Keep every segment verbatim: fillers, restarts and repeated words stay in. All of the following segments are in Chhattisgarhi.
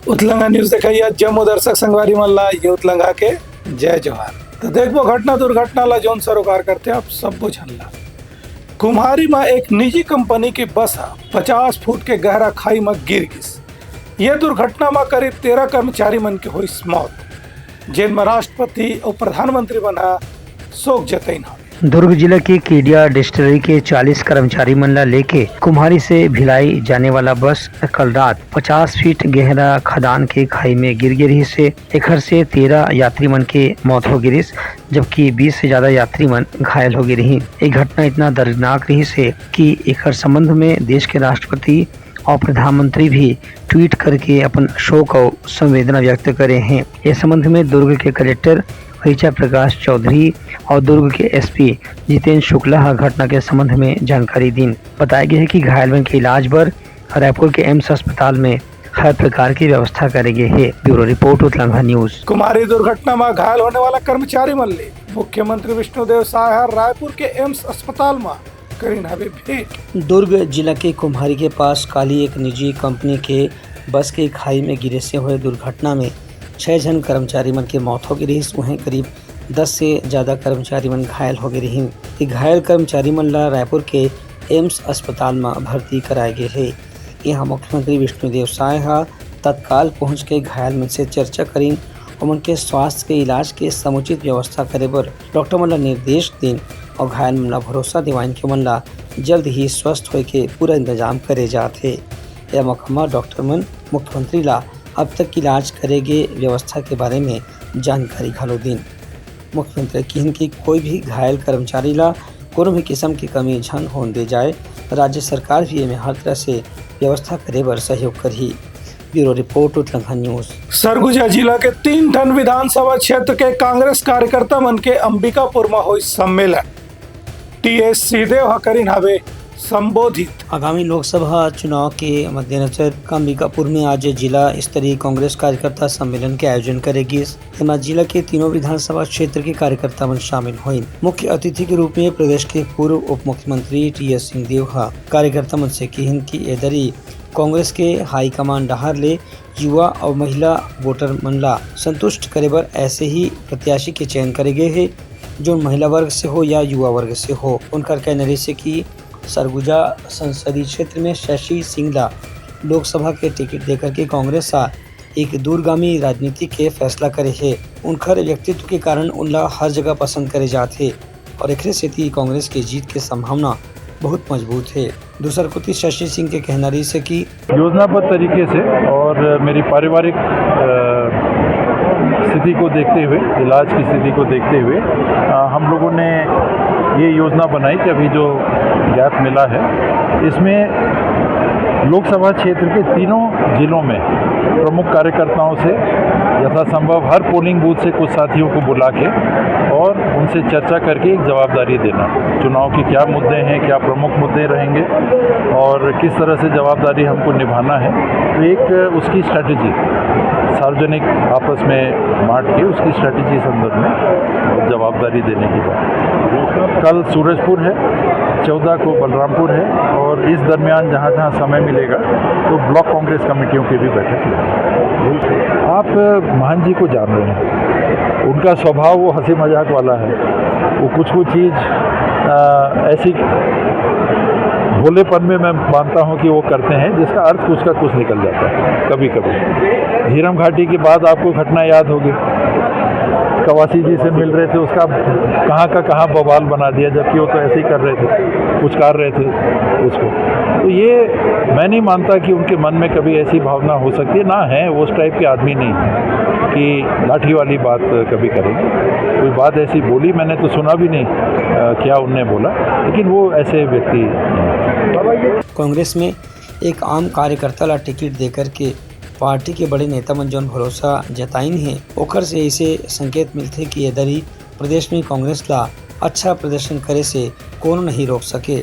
उतलंगा न्यूज देखइया जम्मो दर्शक संगवारी मन ला ये उतलंगा के जय जोहार। तो देखबो घटना दुर्घटना ला जोन सरोकार करथे आप सब्बो झन ला। कुम्हारी म एक निजी कंपनी के बस ह पचास फुट के गहरा खाई म गिर गिस। ये दुर्घटना म करीब तेरह कर्मचारी मन के होइस मौत, जेन म राष्ट्रपति अउ प्रधानमंत्री मन ह शोक जतइन हवे। दुर्ग जिला के केडिया डिस्टिलरी के चालीस कर्मचारी मन ला लेके कुम्हारी से भिलाई जाने वाला बस कल रात पचास फीट गहरा खदान के खाई में गिर गे रिहिस हे। एखर से तेरह यात्री मन के मौत हो गे रिहिस, जबकि बीस से ज्यादा यात्री मन घायल हो गे रिहिन। ये घटना इतना दर्दनाक रिहिस हे कि एखर संबंध में देश के राष्ट्रपति अउ प्रधानमंत्री भी ट्वीट करके अपन शोक अउ संवेदना व्यक्त करे हें। ये संबंध में दुर्ग के कलेक्टर ऋचा प्रकाश चौधरी अउ दुर्ग के एसपी जितेंद्र शुक्ला ह घटना के संबंध में जानकारी दीन। बताया गया है कि घायल मन के इलाज बर रायपुर के एम्स अस्पताल में हर प्रकार की व्यवस्था करे गे हे। Bureau report, Utlangha news. Kumhari दुर्घटना में घायल होने वाला कर्मचारी मन ले मुख्यमंत्री विष्णुदेव साय ह रायपुर के एम्स अस्पताल में करिन हवे भेंट। दुर्ग जिला के कुम्हारी के पास काली एक निजी कंपनी के बस के खाई में गिरे से होए दुर्घटना में छह झन कर्मचारी मन के मौत हो गे रिहिस। उहें करीब दस से ज्यादा कर्मचारी मन घायल हो गे रिहिन। ये घायल कर्मचारी मन ला रायपुर के एम्स अस्पताल म भर्ती कराए गे हे। यहाँ मुख्यमंत्री विष्णुदेव साय ह तत्काल पहुंच के घायल मन से चर्चा करिन, ओमन के स्वास्थ्य के इलाज के समुचित व्यवस्था करे बर डॉक्टर मन ला निर्देश दीन अउ घायल मन ला भरोसा दिवाइन के ओमन ला जल्द ही स्वस्थ होए के पूरा इंतजाम करे जात हे। यह मौका म डॉक्टर मन मुख्यमंत्री ला अब तक इलाज करे गे व्यवस्था के बारे में जानकारी घलो दीन। मुख्यमंत्री किहिन कि कोई भी घायल कर्मचारी ला कोनो भी किसम के कमी झन होन दे जाए। राज्य सरकार भी एमे हर तरह से व्यवस्था करे बर सहयोग करही। Bureau report, Utlangha news. Surguja जिला के तीन ठन विधानसभा क्षेत्र के कांग्रेस कार्यकर्ता मन के अंबिकापुर म होइस सम्मेलन। टीएस सिंहदेव ह करिन हवे संबोधित। आगामी लोकसभा चुनाव के मद्देनजर अंबिकापुर में आज जिला स्तरीय कांग्रेस कार्यकर्ता सम्मेलन के आयोजन करे गिस। एमा जिला के तीनों विधानसभा क्षेत्र के कार्यकर्ता मन शामिल होइन। मुख्य अतिथि के रूप में प्रदेश के पूर्व उप मुख्यमंत्री टीएस सिंहदेव ह कार्यकर्ता मन से किहिन कि ए दरी कांग्रेस के हाईकमान डहार ले युवा अउ महिला वोटर मन ला संतुष्ट करे बर ऐसे ही प्रत्याशी के चयन करे गे हे, जो महिला वर्ग से हो या युवा वर्ग से हो। उनकर कहना रहिस हे कि सरगुजा संसदीय क्षेत्र में शशि सिंह ला लोकसभा के टिकट देकर के कांग्रेस ह एक दूरगामी राजनीति के फैसला करे हे। उनकर व्यक्तित्व के कारण उनला हर जगह पसंद करे जात हे और एकरे सेती कांग्रेस के जीत के संभावना बहुत मजबूत हे। दूसर कोति शशि सिंह के कहना रहिस हे कि योजनाबद्ध तरीके से और मेरी पारिवारिक, अ, स्थिति को देखते हुए, इलाज की स्थिति को देखते हुए, अ, हम लोगों ने ये योजना बनाई कि अभी जो गैप मिला है, इसमें लोकसभा क्षेत्र के तीनों जिलों में प्रमुख कार्यकर्ताओं से यथासंभव हर पोलिंग बूथ से कुछ साथियों को बुला के और उनसे चर्चा करके एक जवाबदारी देना, चुनाव के क्या मुद्दे हैं, क्या प्रमुख मुद्दे रहेंगे और किस तरह से जवाबदारी हमको निभाना है। तो एक उसकी स्ट्रैटेजी, सार्वजनिक आपस में बांट के उसकी स्ट्रैटेजी संदर्भ में जवाबदारी देने की बात। कल सूरजपुर है, चौदह को बलरामपुर है और इस दरमियान जहाँ जहाँ समय मिलेगा तो ब्लॉक कांग्रेस कमेटियों की भी बैठक लेंगे। आप महंत जी को जान रहे हैं, उनका स्वभाव वो हंसी मजाक वाला है। वो कुछ कुछ चीज़, अ, ऐसी भोलेपन में मैं मानता हूँ कि वो करते हैं जिसका अर्थ कुछ का कुछ निकल जाता है कभी कभी। झीरम घाटी के बाद आपको घटना याद होगी, कवासी जी से मिल रहे थे, उसका कहाँ का कहाँ बवाल बना दिया, जबकि वो तो ऐसे ही कर रहे थे, पुचकार रहे थे उसको। तो ये मैं नहीं मानता कि उनके मन में कभी ऐसी भावना हो सकती है, ना है, वो उस टाइप के आदमी नहीं है कि लाठी वाली बात कभी करेंगे। कोई बात ऐसी बोली मैंने तो सुना भी नहीं, अ, क्या उनने बोला, लेकिन वो ऐसे व्यक्ति हैं। कांग्रेस में एक आम कार्यकर्ता ला टिकट देकर के पार्टी के बड़े नेता मन जौन भरोसा जताइन हे, ओकर से ऐसे संकेत मिलथे कि ए दरी प्रदेश में कांग्रेस ला अच्छा प्रदर्शन करे से कोनो नहीं रोक सके।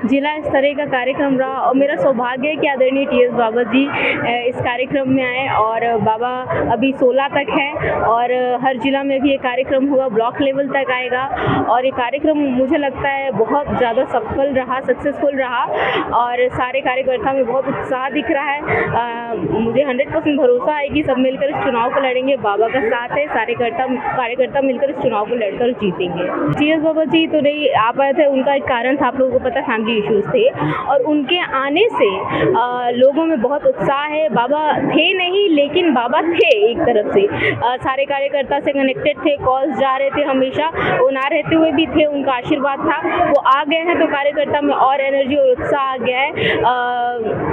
जिला स्तरीय का कार्यक्रम रहा और मेरा सौभाग्य है कि आदरणीय टी एस बाबा जी अ, इस कार्यक्रम में आए और बाबा अभी सोलह तक है और हर जिला में भी ये कार्यक्रम होगा, ब्लॉक लेवल तक आएगा। और ये कार्यक्रम मुझे लगता है बहुत ज़्यादा सफल रहा, सक्सेसफुल रहा और सारे कार्यकर्ता में बहुत उत्साह दिख रहा है। अ, मुझे हंड्रेड परसेंट भरोसा है कि सब मिलकर इस चुनाव को लड़ेंगे। बाबा का साथ है, सारे कर्ता कार्यकर्ता मिलकर इस चुनाव को लड़कर जीतेंगे। टी एस बाबा जी तो नहीं आ पाए थे, उनका एक कारण था, आप लोगों को पता है, फैमिली इश्यूज थे और उनके आने से अ, लोगों में बहुत उत्साह है। बाबा थे नहीं, लेकिन बाबा थे एक तरफ से। अ, सारे कार्यकर्ता से कनेक्टेड थे, कॉल्स जा रहे थे हमेशा, वो ना रहते हुए भी थे, उनका आशीर्वाद था। वो आ गए हैं तो कार्यकर्ता में और एनर्जी और उत्साह आ गया है अ,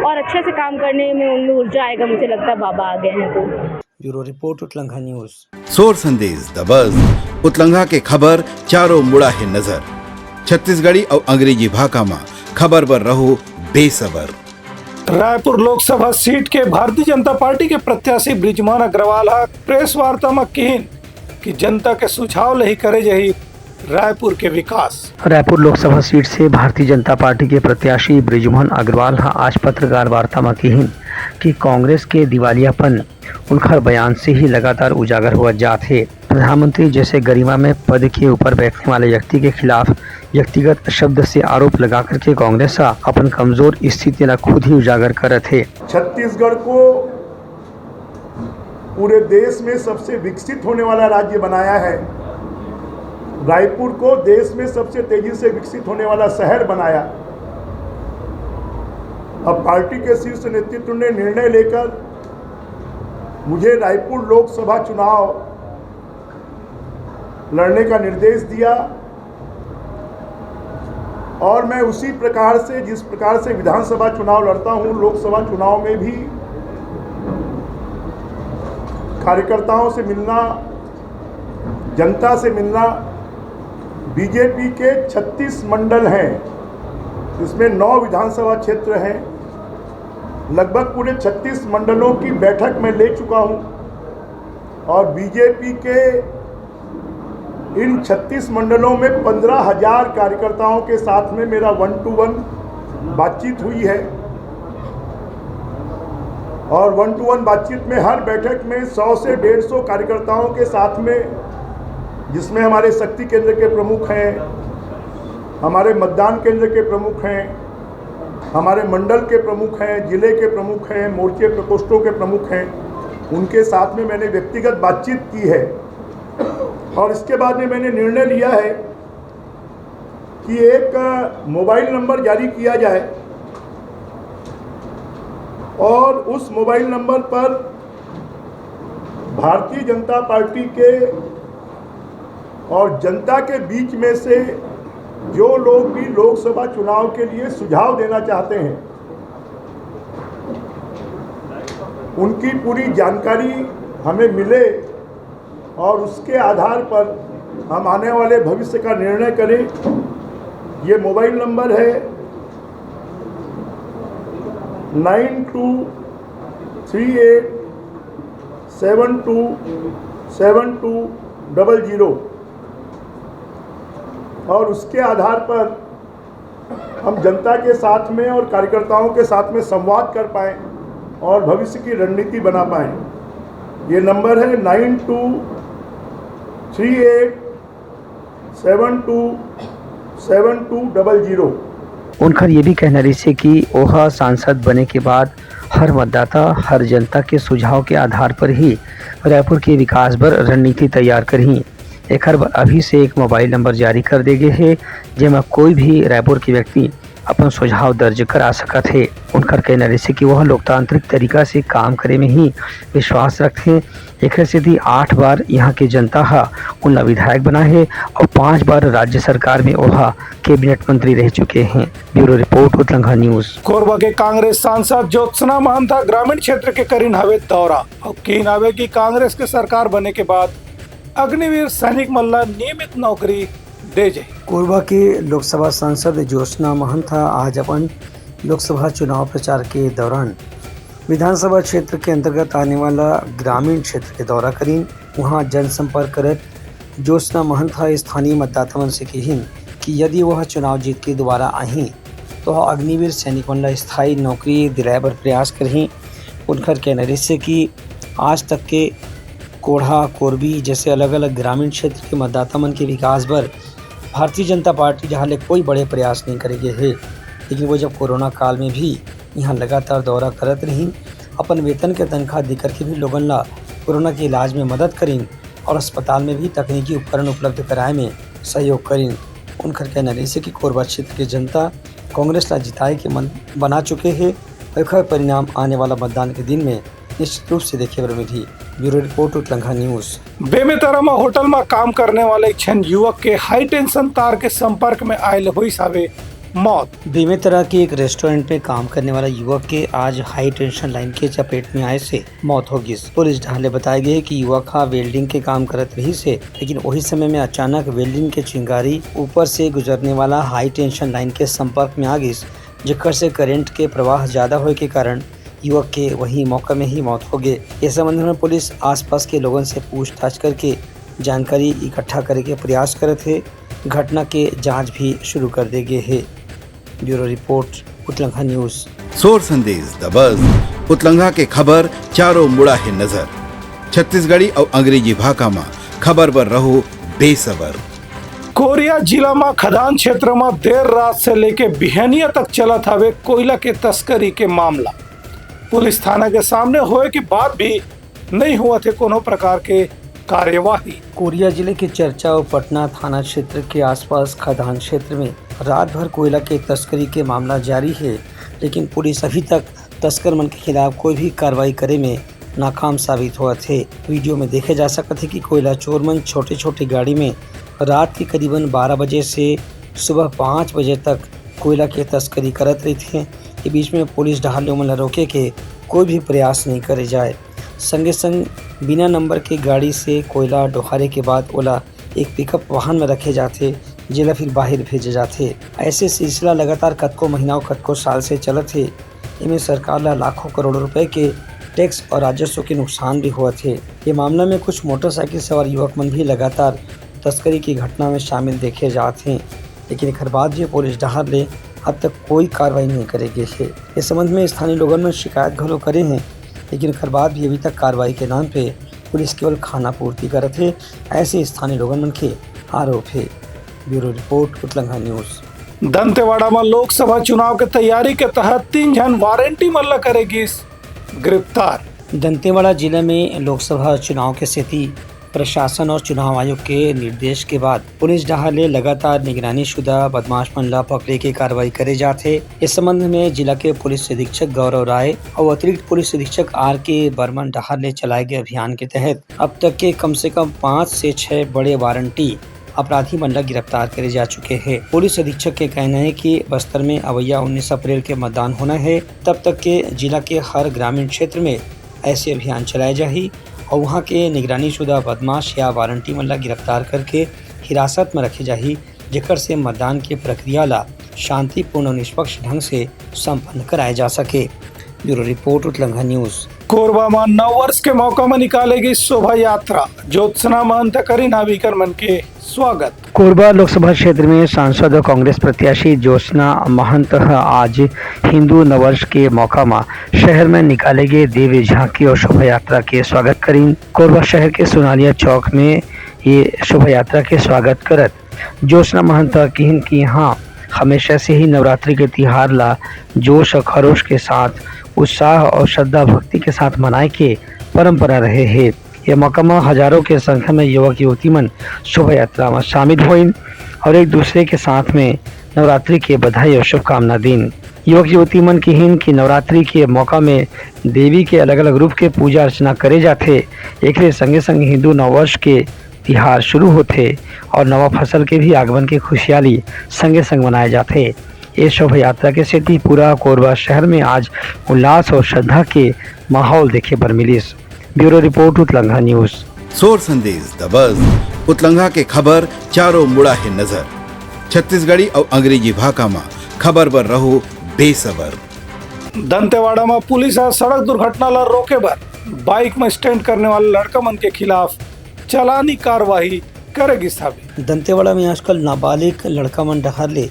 और अच्छे से काम करने में उनमें ऊर्जा आएगा, मुझे लगता है बाबा आ गए हैं तो। Bureau report, Utlangha news. सोर संदेश दबस, उतलंघा के खबर चारों मुड़ा हे नजर। छत्तीसगढ़ी अउ अंग्रेजी भाखा म खबर बर रहो बेसबर। रायपुर लोकसभा सीट के भारतीय जनता पार्टी के प्रत्याशी बृजमोहन अग्रवाल ह प्रेस वार्ता म किहिन कि जनता के सुझाव ले ही करे जाही रायपुर के विकास। रायपुर लोकसभा सीट से भारतीय जनता पार्टी के प्रत्याशी बृजमोहन अग्रवाल ह आज पत्रकार वार्ता म किहिन कि कांग्रेस के दिवालियापन उनखर बयान से ही लगातार उजागर होवत जात हे। प्रधानमंत्री जैसे गरिमा में पद के ऊपर बैठने वाले व्यक्ति के खिलाफ व्यक्तिगत शब्द से आरोप लगा करके कांग्रेस ह अपन कमजोर स्थिति ला खुद ही उजागर करत हे। छत्तीसगढ़ को पूरे देश में सबसे विकसित होने वाला राज्य बनाया है, रायपुर को देश में सबसे तेजी से विकसित होने वाला शहर बनाया। अब पार्टी के शीर्ष नेतृत्व ने निर्णय लेकर मुझे रायपुर लोकसभा चुनाव लड़ने का निर्देश दिया और मैं उसी प्रकार से, जिस प्रकार से विधानसभा चुनाव लड़ता हूं, लोकसभा चुनाव में भी कार्यकर्ताओं से मिलना, जनता से मिलना। बीजेपी के छत्तीस मंडल हैं, इसमें नौ विधानसभा क्षेत्र हैं। लगभग पूरे छत्तीस मंडलों की बैठक मैं ले चुका हूं और बीजेपी के इन छत्तीस मंडलों में पन्द्रह हज़ार कार्यकर्ताओं के साथ में मेरा वन टू वन बातचीत हुई है और वन टू वन बातचीत में हर बैठक में सौ से डेढ़ सौ कार्यकर्ताओं के साथ में, जिसमें हमारे शक्ति केंद्र के प्रमुख हैं, हमारे मतदान केंद्र के प्रमुख हैं, हमारे मंडल के प्रमुख हैं, जिले के प्रमुख हैं, मोर्चे प्रकोष्ठों के प्रमुख हैं, उनके साथ में मैंने व्यक्तिगत बातचीत की है और इसके बाद में मैंने निर्णय लिया है कि एक मोबाइल नंबर जारी किया जाए और उस मोबाइल नंबर पर भारतीय जनता पार्टी के और जनता के बीच में से जो लोग भी लोकसभा चुनाव के लिए सुझाव देना चाहते हैं, उनकी पूरी जानकारी हमें मिले और उसके आधार पर हम आने वाले भविष्य का निर्णय करें। ये मोबाइल नंबर है nine two three eight seven two seven two double zero, और उसके आधार पर हम जनता के साथ में और कार्यकर्ताओं के साथ में संवाद कर पाएं और भविष्य की रणनीति बना पाएं। ये नंबर है nine two three eight seven two seven two double zero. उनखर ये भी कहना रहिसे कि ओह सांसद बने के बाद हर मतदाता, हर जनता के सुझाव के आधार पर ही रायपुर के विकास बर रणनीति तैयार करही। एखर बर अभी से एक मोबाइल नंबर जारी कर दे गे हे, जेमा कोई भी रायपुर के व्यक्ति अपन सुझाव दर्ज करा सकत हे। उनखर कहना रहिसे कि वह लोकतांत्रिक तरीका से काम करे में ही विश्वास रखथे। एखर सेती आठ बार यहाँ के जनता ह उनला विधायक बनाए हे और पांच बार राज्य सरकार में ओहा कैबिनेट मंत्री रह चुके हैं। Bureau report, Utlangha news. Korba के कांग्रेस सांसद ज्योत्सना महंता ग्रामीण क्षेत्र के करिन हवे दौरा और किहिन हवे कि कांग्रेस के सरकार बने के बाद अग्निवीर सैनिक मन ला नियमित नौकरी दे जाही। कोरबा के लोकसभा सांसद ज्योत्सना महंता आज अपन लोकसभा चुनाव प्रचार के दौरान विधानसभा क्षेत्र के अंतर्गत आने वाला ग्रामीण क्षेत्र के दौरा करीन। वहां जनसंपर्क करत ज्योत्सना महंता स्थानीय मतदाता मन से किहिन कि यदि वह चुनाव जीत के दोबारा आही तो अग्निवीर सैनिक मन ला स्थायी नौकरी दिलाए बर प्रयास करही। उनकर कहना रहिसे कि आज तक के कोढ़ा, कोरबी जैसे अलग-अलग ग्रामीण क्षेत्र के मतदाता मन के विकास बर भारतीय जनता पार्टी डहार ले कोई बड़े प्रयास नहीं करे गे हे, लेकिन वो जब कोरोना काल में भी यहाँ लगातार दौरा करत रहिन, अपन वेतन के तनख्वाह दे करके भी लोगन ला कोरोना के इलाज में मदद करिन और अस्पताल में भी तकनीकी उपकरण उपलब्ध कराए में सहयोग करिन। उनकर कहना रहिसे कि कोरबा क्षेत्र के जनता कांग्रेस ला जिताए के मन बना चुके हे, एखर परिणाम आने वाला मतदान के दिन में निश्चित रूप से देखे बर मिलही। Bureau report, Utlangha news. Bemetara म होटल म काम करने वाले एक झन युवक के हाई टेंशन तार के संपर्क में आए ले होइस हावे मौत। बेमेतरा के एक रेस्टोरेंट में काम करने वाला युवक के आज हाई टेंशन लाइन के चपेट में आए से मौत हो गिस। पुलिस डहार ले बताए गे कि युवक हा वेल्डिंग के काम करत रहिस हे, लेकिन वही समय में अचानक वेल्डिंग के चिंगारी ऊपर से गुजरने वाला हाई टेंशन लाइन के संपर्क में आ गिस, जेकर से करंट के प्रवाह ज्यादा होए के कारण युवक के वही मौका में ही मौत हो गे। ये संबंध में पुलिस आसपास के लोगन से पूछताछ करके जानकारी इकट्ठा करे के प्रयास करत हे। घटना के जांच भी शुरू कर दे गे हे। Bureau report, Utlangha news. सोर संदेश दबस, उतलंघा के खबर चारों मुड़ा हे नजर। छत्तीसगढ़ी अउ अंग्रेजी भाखा म खबर बर रहो बेसबर। कोरिया जिला म खदान क्षेत्र म देर रात से लेके बिहनिया तक चलत हवे कोयला के तस्करी के मामला। पुलिस थाना के सामने होए के बाद भी नहीं हुआ थे कोनो प्रकार के कार्यवाही। कोरिया जिले के चरचा अउ पटना थाना क्षेत्र के आसपास खदान क्षेत्र में रात भर कोयला के तस्करी के मामला जारी हे, लेकिन पुलिस अभी तक तस्कर मन के खिलाफ कोई भी कार्रवाई करे में नाकाम साबित होवत हे। वीडियो में देखे जा सकत हे कि कोयला चोर मन छोटे-छोटे गाड़ी में रात के करीबन बारह बजे से सुबह पाँच बजे तक कोयला के तस्करी करत रहिथे। ये बीच में पुलिस डहार ले ओमन ला रोके के कोई भी प्रयास नहीं करे जाए। संगे संग बिना नंबर के गाड़ी से कोयला डोहारे के बाद ओला एक पिकअप वाहन में रखे जाथे, जेला फिर बाहर भेजे जाथे। ऐसे सिलसिला लगातार कतको महीना अउ कतको साल से चलत हे। एमे सरकार ला लाखों करोड़ों रुपए के टैक्स और राजस्व के नुकसान भी होवत हे। ये मामला में कुछ मोटरसाइकिल सवार युवक मन भी लगातार तस्करी की घटना में शामिल देखे जात हें, लेकिन एखर बाद भी पुलिस डहार ले अब तक कोई कार्रवाई नहीं करे गे हे। इस संबंध में स्थानीय लोगन मन शिकायत घलो करे हें, लेकिन एखर बाद भी अभी तक कार्रवाई के नाम पे पुलिस केवल खाना पूर्ति करत हे, ऐसे स्थानीय लोगन मन के आरोप हे। Bureau report, Utlangha news. Dantewada म लोकसभा चुनाव के तैयारी के तहत तीन झन वारंटी मन ल करे गिस गिरफ्तार। दंतेवाड़ा जिला में लोकसभा चुनाव के सेती प्रशासन और चुनाव आयोग के निर्देश के बाद पुलिस डहार ले लगातार निगरानी शुदा बदमाश मन ला पकड़े के कार्रवाई करे जात हे। इस संबंध में जिला के पुलिस अधीक्षक गौरव राय और अतिरिक्त पुलिस अधीक्षक आर के बर्मन डहार ले चलाए गए अभियान के तहत अब तक के कम से कम पाँच से छह बड़े वारंटी अपराधी मन ला गिरफ्तार करे जा चुके हे। पुलिस अधीक्षक के कहना हे कि बस्तर में अवइया उन्नीस अप्रैल के मतदान होना हे, तब तक के जिला के हर ग्रामीण क्षेत्र में ऐसे अभियान चलाए जाही और वहां के निगरानी शुदा बदमाश या वारंटी मन ला गिरफ्तार करके हिरासत में रखे जाही, जेकर से मतदान के प्रक्रिया ला शांतिपूर्ण और निष्पक्ष ढंग से संपन्न कराए जा सके। Bureau report, Utlangha news. Korba म नववर्ष के मौका म निकाले गई शोभा यात्रा, ज्योत्सना महंत करिन नाविकन मन के स्वागत। कोरबा लोकसभा क्षेत्र में सांसद और कांग्रेस प्रत्याशी ज्योत्सना महंत ह आज हिंदू नववर्ष के मौका म शहर में निकाले गए देवी झांकी और शोभा यात्रा के स्वागत करिन। कोरबा शहर के सोनालिया चौक में ये शोभा यात्रा के स्वागत करत ज्योत्सना महंत ह किहिन कि यहाँ हमेशा से ही नवरात्रि के तिहार ला जोश और खरोश के साथ, उत्साह और श्रद्धा भक्ति के साथ मनाए के परंपरा रहे हे। ये मौका म हजारों के संख्या में युवक युवती मन शोभा यात्रा म शामिल होइन और एक दूसरे के साथ में नवरात्रि के बधाई और शुभकामना दीन। युवक युवती मन किहिन कि नवरात्रि के मौका में देवी के अलग-अलग रूप के पूजा अर्चना करे जाथे। एकरे संगे-संग हिंदू नववर्ष के तिहार शुरू होथे और नवा फसल के भी आगमन के खुशहाली संगे-संग मनाए जाथे। ये शोभा यात्रा के सेती पूरा कोरबा शहर में आज उल्लास और श्रद्धा के माहौल देखे बर मिलिस। Bureau report, Utlangha news. सोर संदेश दबस, उतलंघा के खबर चारों मुड़ा हे नजर। छत्तीसगढ़ी अउ अंग्रेजी भाखा म खबर बर रहो बेसबर। दंतेवाड़ा म पुलिस ह सड़क दुर्घटना ल रोके बर बाइक म स्टंट करने वाले लड़का मन के खिलाफ चालानी कार्रवाई करे गिस हावे। दंतेवाड़ा में आजकल नाबालिग लड़का मन डहार ले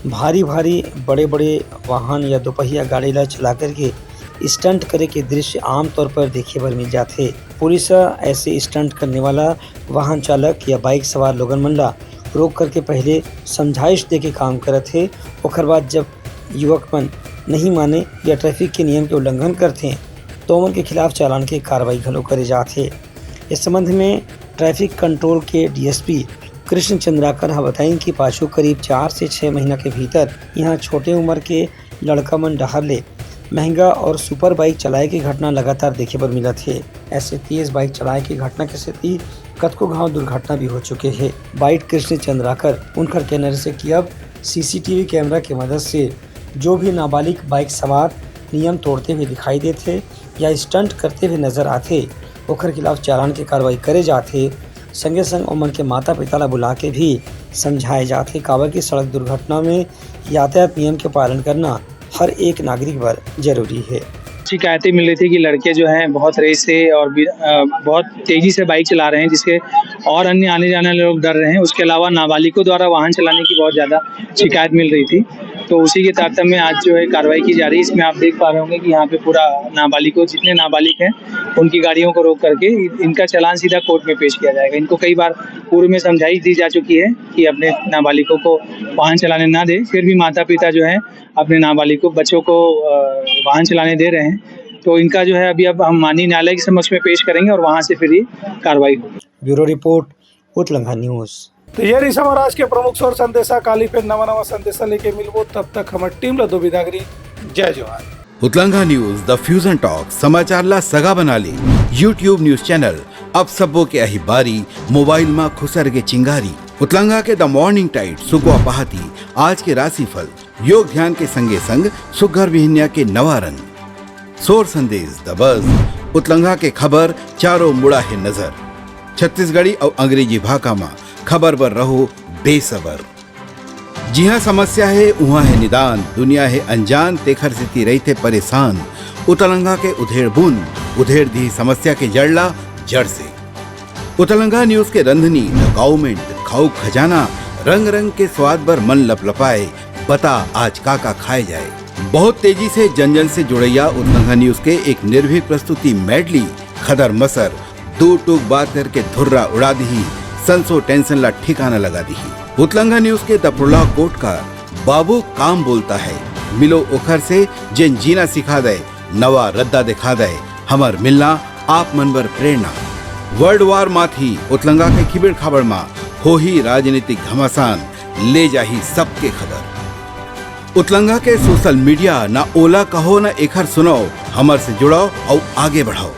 भारी भारी बड़े बड़े वाहन या दोपहिया गाड़ी ला चला करके स्टंट करे के दृश्य आमतौर पर देखे बर मिल जाथे। पुलिस ह ऐसे स्टंट करने वाला वाहन चालक या बाइक सवार लोगन मन ला रोक करके पहले समझाइश दे के काम करत हे। ओखर बाद जब युवक मन नहीं माने या ट्रैफिक के नियम के उल्लंघन करथे, तो ओमन के खिलाफ चालान के कार्रवाई घलो करे जात हे। इस संबंध में ट्रैफिक कंट्रोल के डीएसपी कृष्ण चंद्राकर ह बताइन कि पाछू करीब चार से छह महीना के भीतर यहाँ छोटे उम्र के लड़का मन डहार ले महंगा और सुपर बाइक चलाए के घटना लगातार देखे बर मिलत हे। ऐसे तेज बाइक चलाए के घटना के सेती कतको घाव दुर्घटना भी हो चुके हे। बाइट कृष्ण चंद्राकर उनकर कहना रहिसे कि अब सीसीटीवी कैमरा के मदद से जो भी नाबालिग बाइक सवार नियम तोड़ते हुए दिखाई देथे या स्टंट करते हुए नजर आथे, ओखर खिलाफ चालान के कार्रवाई करे जाथे। संगे संग ओमन के माता पिता ला बुला के भी समझाए जाथे, काबर कि सड़क दुर्घटना में यातायात नियम के पालन करना हर एक नागरिक बर जरूरी है। शिकायतें मिल रही थी कि लड़के जो हैं बहुत रेस से और भी, अ, बहुत तेजी से बाइक चला रहे हैं, जिसके और अन्य आने जाने वाले लोग डर रहे हैं। उसके अलावा नाबालिगों द्वारा वाहन चलाने की बहुत ज़्यादा शिकायत मिल रही थी, तो उसी के तारतम्य में आज जो है कार्रवाई की जा रही है। इसमें आप देख पा रहे होंगे कि यहाँ पे पूरा नाबालिगों, जितने नाबालिग हैं उनकी गाड़ियों को रोक करके इनका चालान सीधा कोर्ट में पेश किया जाएगा। इनको कई बार पूर्व में समझाइश दी जा चुकी है कि अपने नाबालिगों को वाहन चलाने ना दे, फिर भी माता पिता जो है अपने नाबालिगों बच्चों को, अ, वाहन चलाने दे रहे हैं। तो इनका जो है अभी अब हम माननीय न्यायालय के समक्ष में पेश करेंगे और वहाँ से फिर ये कार्रवाई होगी। Bureau report, Utlangha news. तो ये रहिस हमर आज के प्रमुख सोर संदेशा। काली फिर नवा नवा संदेशा लेके मिलबो, तब तक हमर टीम ला दो बिदागरी। जय जोहार। उतलंघा न्यूज, द फ्यूजन टॉक, समाचार ला सगा बना ले। YouTube न्यूज चैनल, अब सबो के अही बारी, मोबाइल मा खुसर के चिंगारी। उतलंघा के द मॉर्निंग टाइड, सुकवा पहाती, आज के राशिफल, योग ध्यान के संगे संग सुग्घर बिहनिया के नवा रंग। सोर संदेश, द बज, उतलंघा के खबर, चारों मुड़ा हे नजर। छत्तीसगढ़ी अउ अंग्रेजी भाखा मा खबर बर रहो बेसबर। जिहाँ समस्या हे, उहाँ हे निदान, दुनिया हे अनजान, तेखर सेती रहिथे परेशान। उतलंघा के उधेड़ बुन, उधेड़ दिही समस्या के जड़ ला जड़ से। उतलंघा न्यूज के रंधनी, द गाउमेंट, खाऊ खजाना, रंग रंग के स्वाद बर मन लपलपाए, बता आज का का खाए जाए। बहुत तेजी से जन जन से जुड़ैया उतलंघा न्यूज के एक निर्भीक प्रस्तुति मेडली, खदर मसर, दो टूक बात करके धुर्रा उड़ा दिही, संसो टेंशन ला ठिकाना लगा दिही। उतलंघा न्यूज के द प्रोलॉग कोट का बाबू काम बोलता है, मिलो ओखर से जेन जीना सिखा दे, नवा रद्दा दिखा दे, हमर मिलना आप मन बर प्रेरणा। वर्ल्ड वार माथी उतलंघा के खिबेड़ खाबड़ मा होही राजनीतिक घमासान, ले जाही सबके खबर। उतलंघा के सोशल मीडिया ना ओला कहो ना एखर सुनाओ, हमर से जुड़ाओ अउ आगे बढ़ाओ।